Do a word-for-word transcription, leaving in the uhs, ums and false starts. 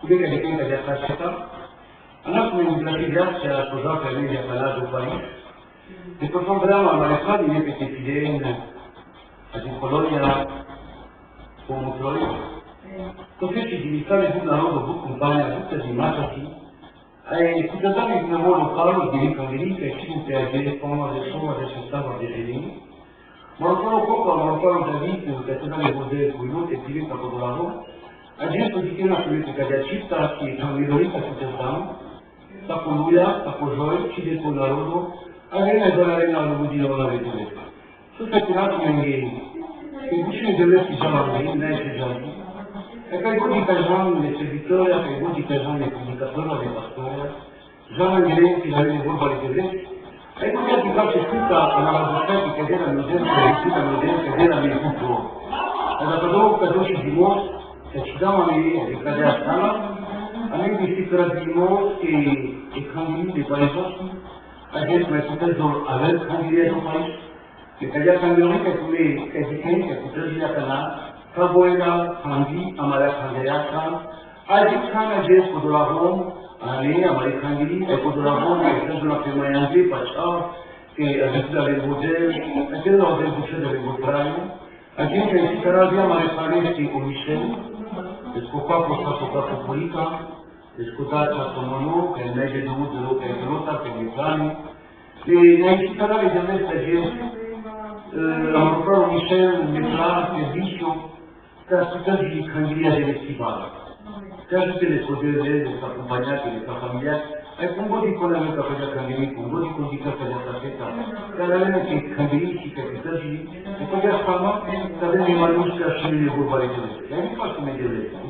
Come che dipende da questa. Allora, come mi piace, grazie alla tua casa, lei ha parlato poi. E poi fa un brano a Alessandro, mi piace Fidel, a di Colonia, come Troia. Così ci diventare una roba, tu compagna, tutta di massa, sì. E ci trattare di un lavoro, parlo di ricca, di ricca, e ci interessa, come se sono, se stava di venire. Marufaro Copa, Marufaro David, che è stato il modello, quello che diventa fotografa. A gente di che una politica di città che fa migliorita su città, sta con lui, sta con noi, ci deve con la loro, a lei la dona lei la loro di loro la regione. Su sta tirata in inglese, che dice che deve essere già la lei, lei è già lì. E poi voi di Cajan, le servitore, e voi di Cajan, le comunicatore, le pastore, Già mangeremo finalmente un po' di tedesco. E poi ti faccio tutta una cosa che deve la mia gente, tutta la mia gente, deve la mia cultura. E da quando ho capito di morto, che ci dava a me, e che a stava, a me mi si tratta di morto, e, e quando mi ti penso, a gente mi sta pensando, aver candidato paese, Mercader Canguri, que é comer, que é de quem, que é cultura de Yacana, Caboeira, Cangui, Amara Candeaca, a gente cana gente por dolavon, a lei, a mari Cangui, é por dolavon, que é tanto na firma Yangui, Pachau, que a gente da Lembodel, a gente da Lembodel, a gente é esse cara de Amara Parece, o Michel, desculpa, por essa sua política, Escotar sta tononò, che è meglio di uno, che è brutta, che mi sani. E la città di Giamesta, eh, a Marufaro Michel, mi sa, servizio, che sta città di Cangria deve schivare. Che tutte le sue belle, le sue compagnate, le sue famiglie, e con voi di con la mia capacità Cangria, con voi di con di capacità sta festa, che la mia che Cangria, che sta città di E poi a fama, che aveva in mano un scarcino di curva di Giamesta. E mi faccio meglio lei.